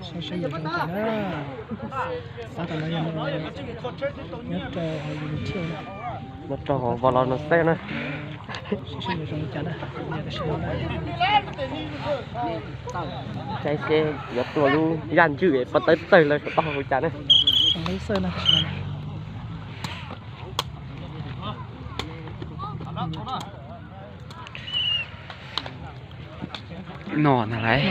Saib saib yuav zoo cas na. Xav tam no yog nyob rau hauv Unity na. Nyob rau hauv Valorant xwb na. Saib saib yuav zoo li cas na. Saib seb yuav tua lub yaj ntswg pov tawb tawg lawv saum toj hauv cas na. Xav na. No na laiv.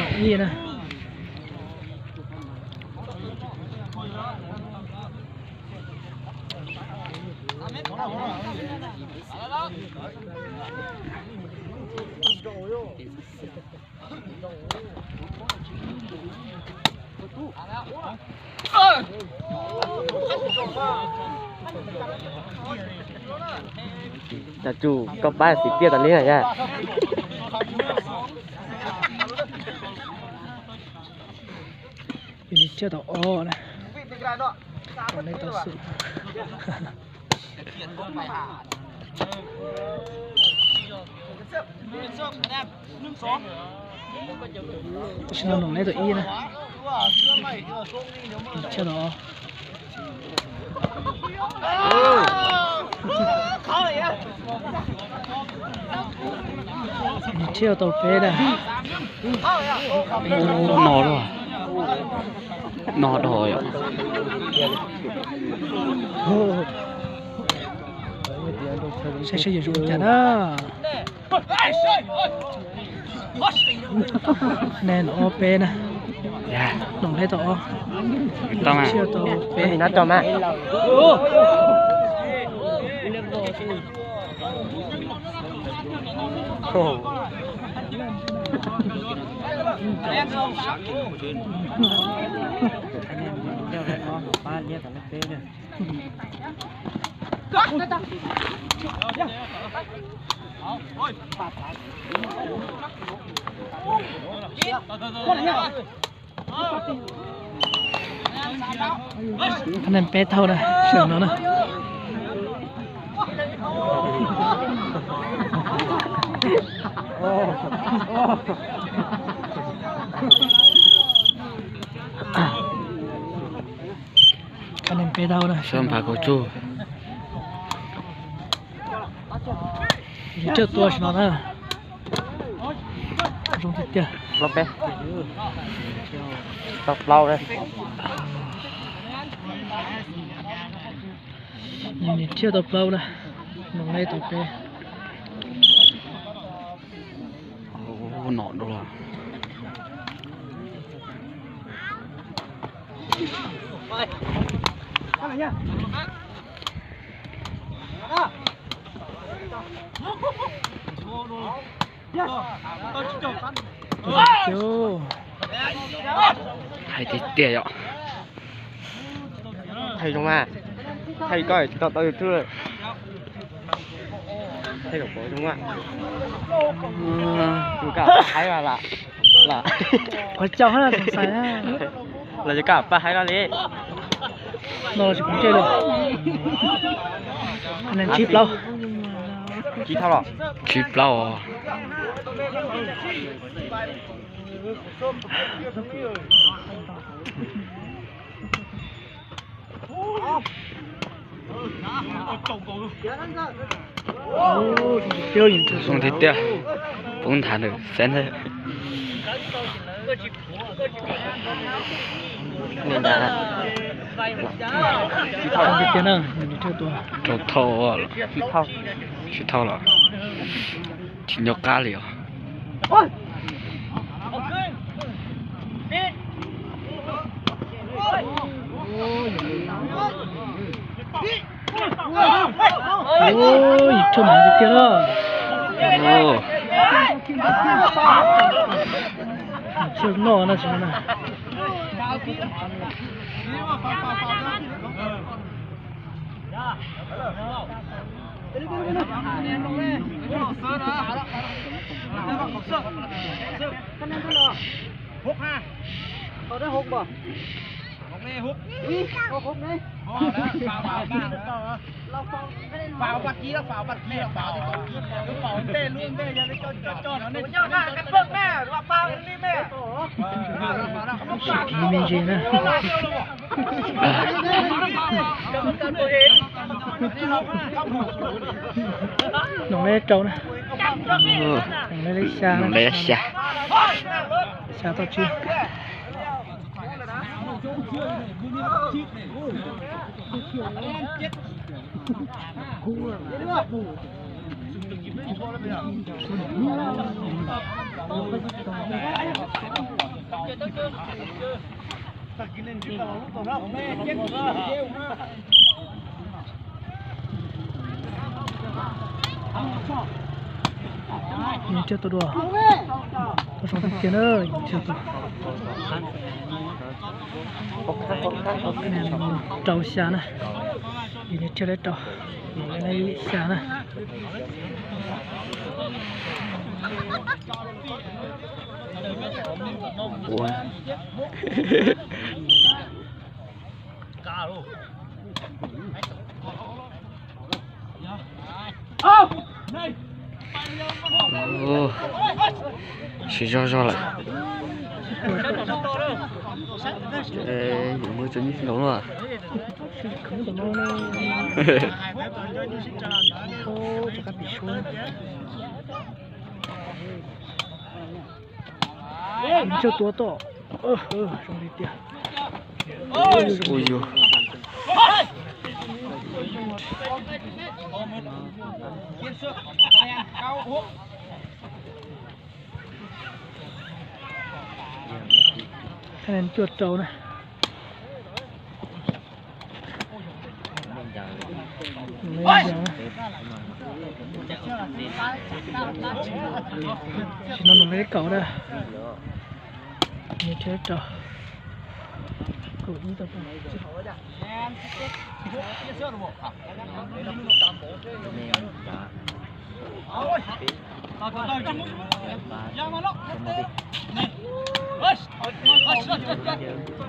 Cas tsuas koj pab xiv tiaj tas li na yom. Unity tau ob na. Tom nej tau xwm. Tam sim no Noom Lab tau ib na. Unity tau ob. Unity tau peb na. No luaj. No dhau yom. Saib saib yuav zoo cas na. Qhab nen ob peb na. Noom Lab tau ob. Unity tau peb. Qhab nen peb tau na, sawv no na. Qhab nen peb tau na, sawv npam kaum cuj. Yus coj tua sim no na. Zoo tiag tiag. Plaub peb. Tau plaub na. Yus niam thiaj tau plaub na. Noom Lab tau peb. Nom dua. Hais tiag tiag yom. Thaij zoo mas, thaij koj tsis tau tau YouTube lawm. Thaij kom pom zoo mas. Tus kam pab haib lam, lam. Qhov caug hab xais na. Los yog kam pab haib no li. No tsis pub ntsej li. Tsib plaub. Tsib thauj los? Tsib plaub os. Zoo tiag tiag, poob nthav nws xeeb thiab. Rau thauj, tsib thauj los? Tsis nco qab li os. Ub, yim thawj mam tiag tiag na. Yim thawj noj na tsis no na. Tsis kiv me ntsis na. Noo lej rau na. Noo lej xya na. Xya toj tsib. Yus thiaj tau dua. Tau zoo tiag tiag na, yus thiaj tau. Rau xya na. Yus thiaj li rau. Yus li xya na. Siv zog zog lawm. Yuav muaj tso nyuj nkaus luaj. Tsuag tuav tom. Zoo li tiag. Ui yus. Cuaj rau na. Tsis no nws lej kaum na. Nws thiab rau kaum ib tau.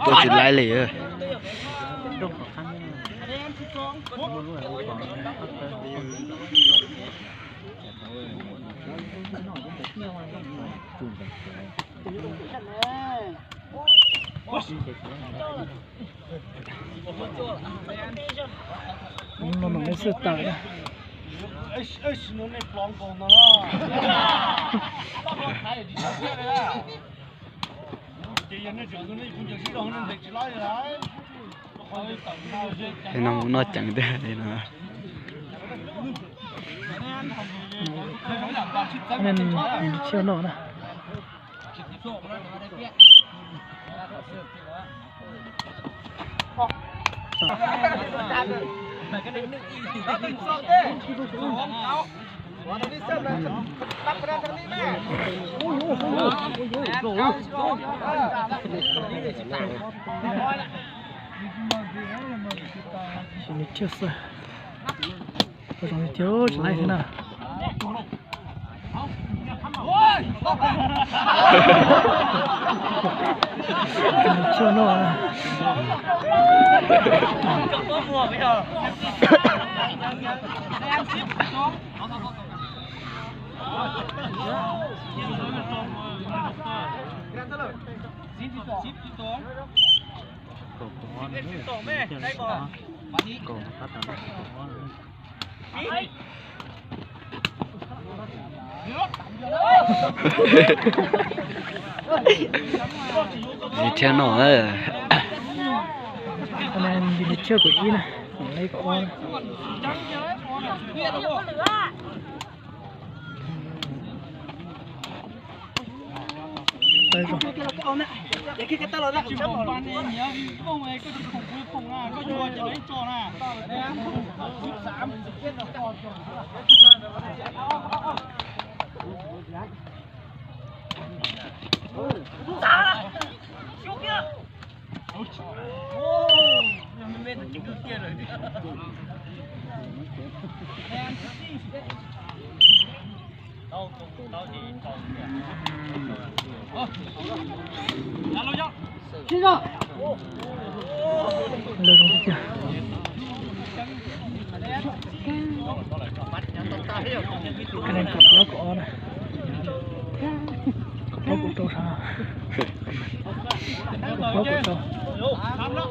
Tuaj tsis laib li. No no xwb tawm. No mus noj ceev tiag li no. Tsiaj no na. Sim li thiaj xwb. Ua zoo li thiaj tsis laib thiab na. Thiaj no. Thiab no. Thiab kaum ib na, lej kaum ob na. Lawv zoo tiag tiag. Kab neeg kaum plaub kaum ob na. Kaum plaub kaum rau sab. Kaum plaub kaum rau.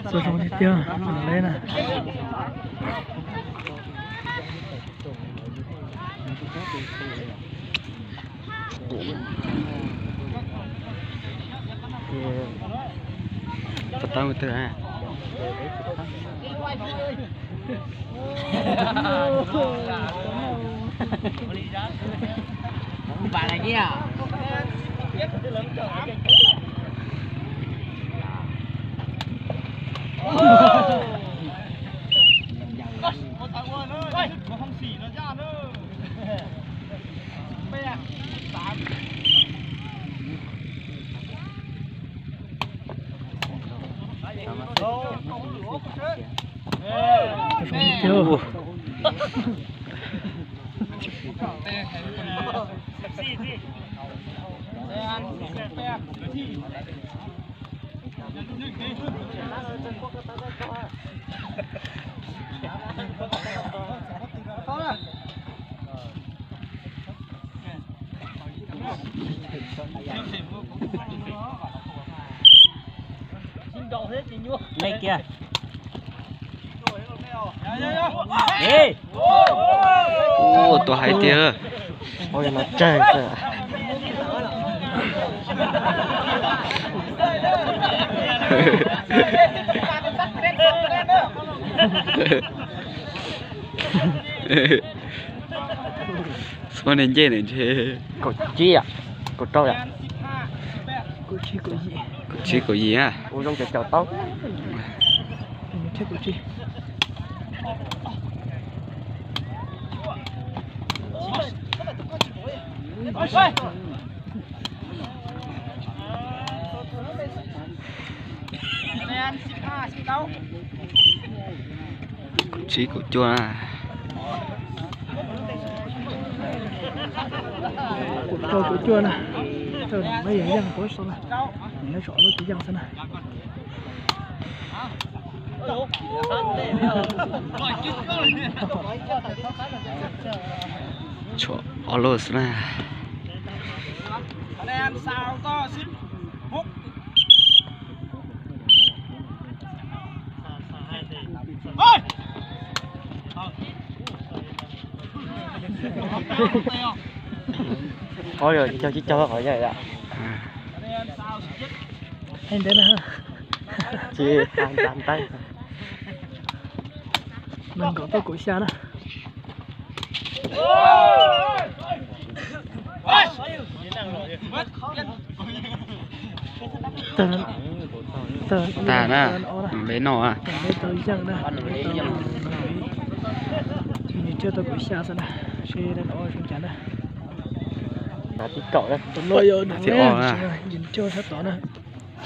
Txog zoo tiag tiag, lawv na. Puas tau twg? Lej kiag. Ua, tua hais tiag. Ua no tsawg xwb. Xuab niag ncej ntawm ntshe kaum tsib yom, kaum rau yom. Kaum tsib kaum yim a. Ua zoo caum caum tau. Kaum tsib kaum cuaj na. Kaum rau kaum cuaj na. Lawv yeej yeej puav xwb na. Lawv tshuav ob lub tsis yeej xwb na. Tshuav ob lub xwb na. Qhov yog cog cib cog qhov yog yom. Tsis tag ntav ntaib. Nees nkaum tau kaum xya na. Tag na, neb no. Nws thiaj tau kaum xya xwb na, seb nws ua zoo cas na. Tom no yog nws thiaj sab tod na,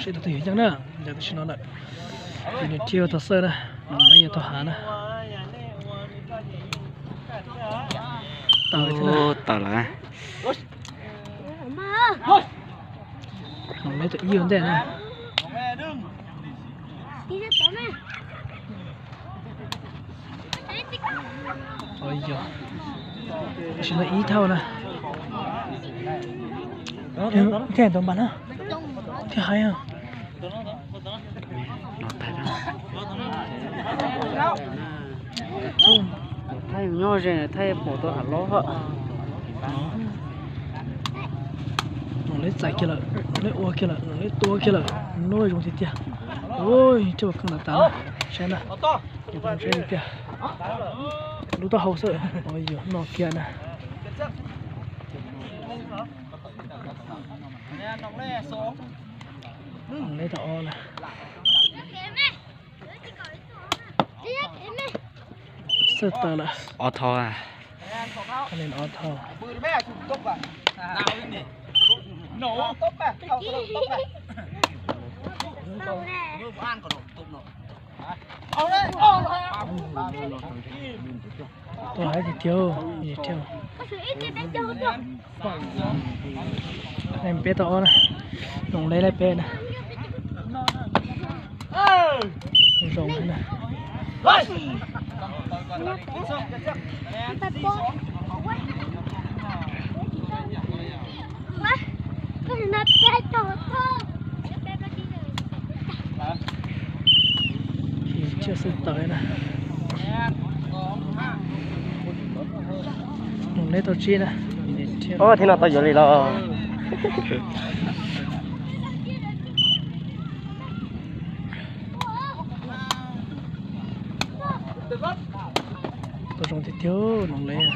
seb tus twg yuav yeej na, yog tam sim no lawm. Ces nws thiaj tau xawj na, nws yuav tau hav na. Tawm thiab na. Tawm lawm. Nws tus ib ua ntej na. Yog, tam sim no ib thauj na. Thiaj tau npas na. Thiaj hais. Thaij nyob ze thaij pom tau hav lob. Nws leb txais kiag lawm, nws leb ua kiag lawm, nws leb tua kiag lawm, nws zoo tiag tiag. Ui, thiaj ua kheej tas tas na, saib na. Saib tiag. Lub taub hau xwb, yuav no kiag na. Leb tau ob na. Xwb tawm lawm. Ob thau. Ob thau. Tuaj hais tiag tiag, yog thiab. Peb tau ob na, Noom Leb lawv peb na. Zoo na. Thiaj xwb tawm na. Noom Leb tau tsib na. Ob, thiab no tau yuav li los. Tau zoo tiag tiag Noom Leb.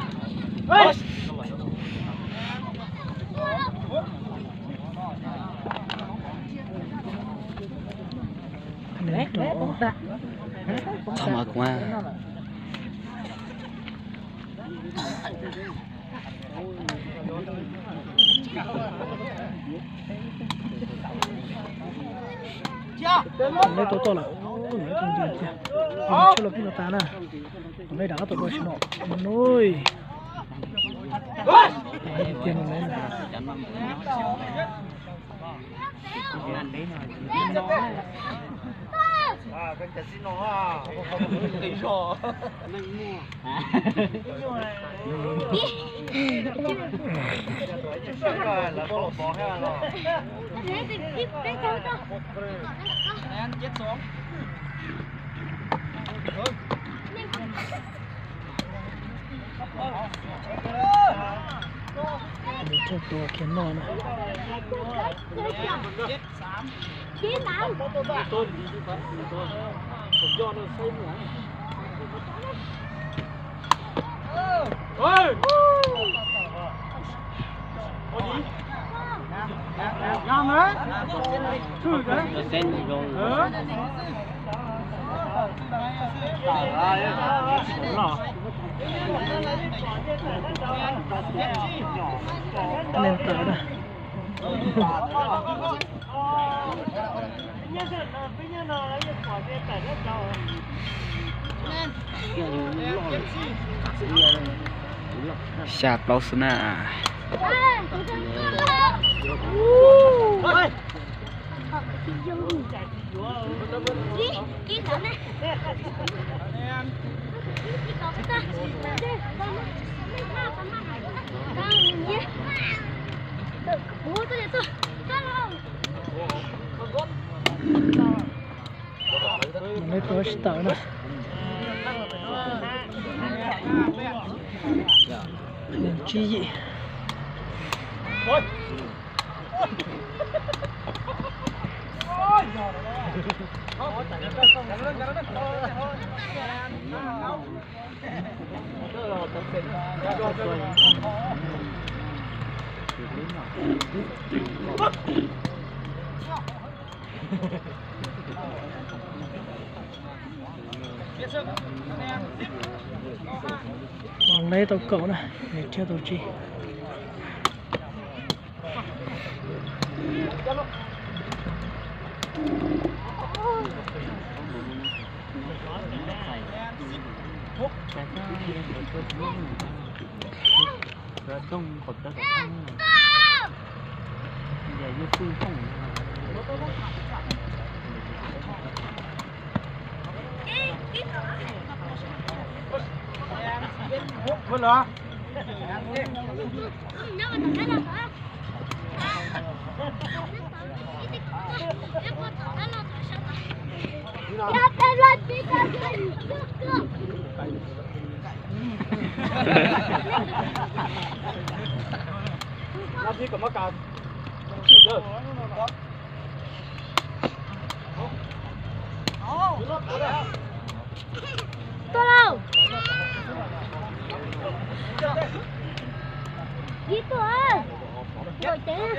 Txhob mas kuv Noom Leb tau toj lawm, Noom Leb tau nti tiag. Tshuaj los pib no tas na. Noom Leb rov qab tau dua tsis no. Nuj. Tiag Noom Leb. Nws tuaj tua kiag no na. Nws tawm na. Xya plaub xwb na. Nws tuaj tsis tawm na. Tsib yim. Noom Leb tau kaum na, Niam Thiab tau tsib. Tuaj lauj. Ib tuaj. Tuaj cev.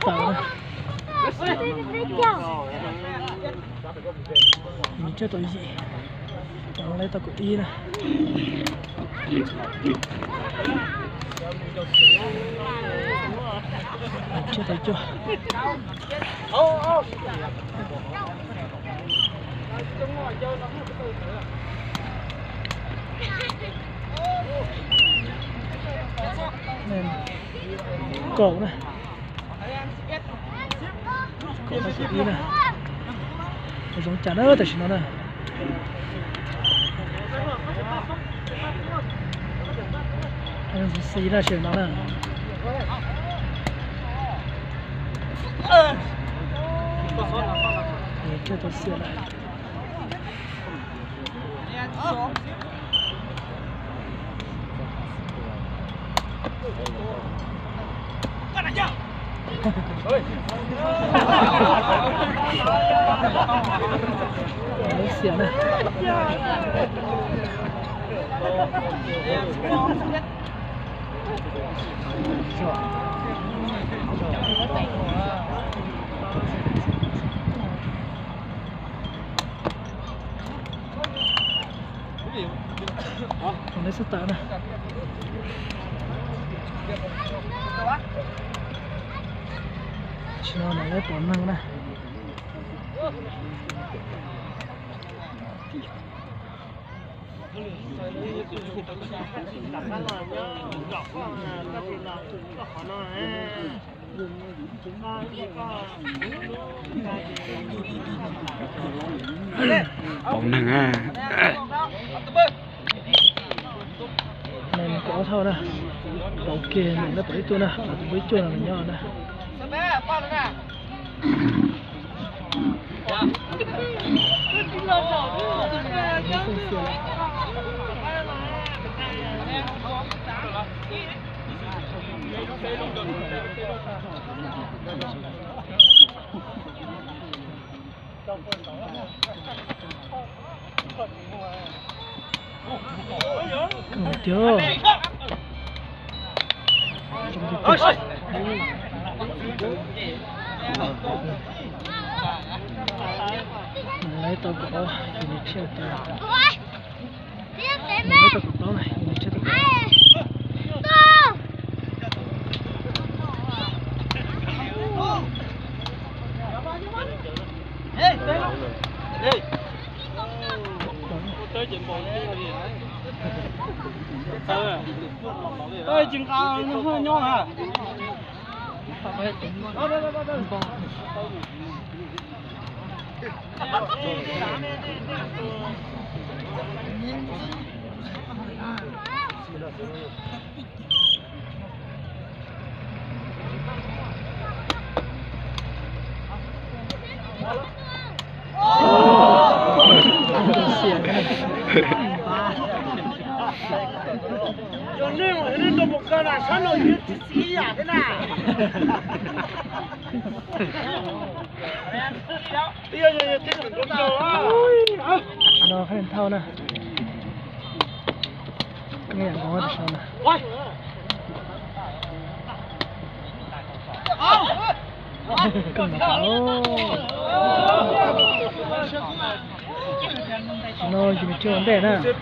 Tawm na. Yim tshiab tau yim. Tau lawv tau kaum ib na. Yim tshiab tau cuaj. Kaum na. Kaum tau kaum ib na. Zoo cas na tam sim no na. Zoo xis na tam sim no na. Thiaj tau xiam lawm. Lawv xiam na. Lawv xub tawm na. Tam sim no lawv pom neeg na. Pom neeg na. Nees kaum ob thauj na. Pom kiag nees na, pom ib tug na, pom tus npawb cuaj no nws nyob na. Tiag. Lawv tau kaum ob, yus niam tshiab tau. Lawv tau kaum plaub na, yus niam tshiab tau kaum ob. Tsis nqa nyob ha. Yog nej mus nej rau mus kaw na, sab no yus tsis txi ib yam thiab na. No haj thauj na. Tam sim no yus niam tshiab ua ntej na. Tshiab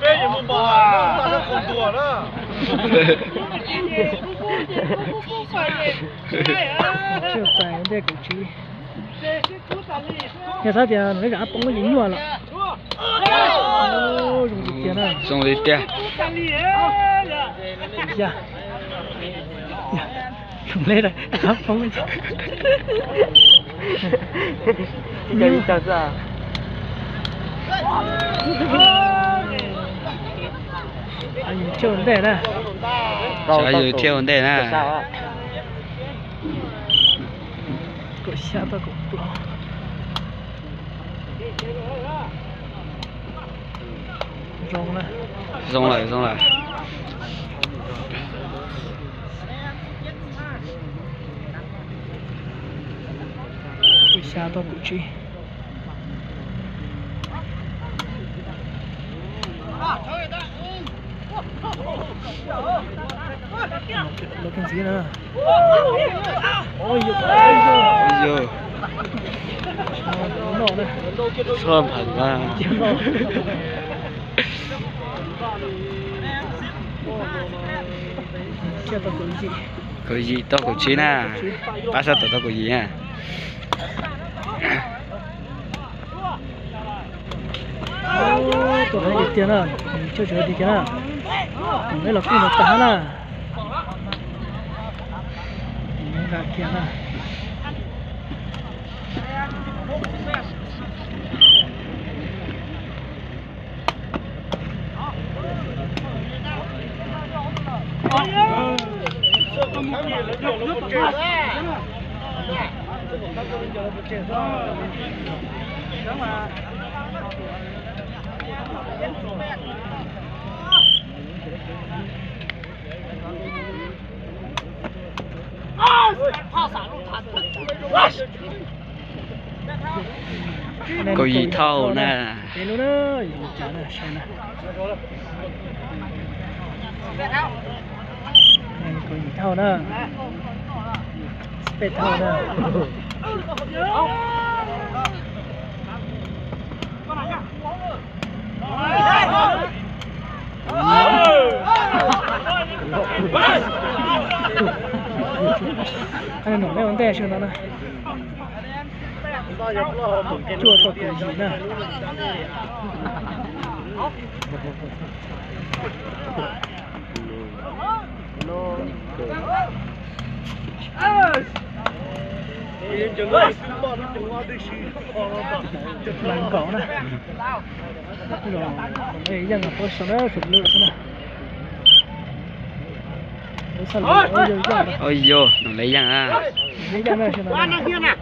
txais ua ntej kaum tsib. Yog xav tias nws zam poob ces nyuaj lawm. Zoo li tiag na. Zoo li tiag. Yog, yog, zoo li zam poob. Ib co ib co xwb. Yus thiaj ua ntej na. Xyov yus thiaj ua ntej na. Kaum xya tau kaum plaub. Zoo lawm, zoo lawm. Kaum xya tau kaum tsib. Lawv kag ntxiv na. Yog, txhob nphaws na. Kaum yim tau kaum tsib na. Pab sab tom tau kaum yim na. Tuaj hais tiag tiag na, choj tsis hais tiag tiag na. Neb los kuj nrog tag hab na. Nqa kiag na. Kaum yim thaum na. Kaum yim thaum na. Peb thaum na. Num neb ua ntej sawv ntawd na. Cuaj tau kaum yim na. Lees nkaum na. Yeej paub sau na, sawv lwm xwb na. Ua yog Noom Lev Yeej na. Yeej, Noom Lev Yeej na.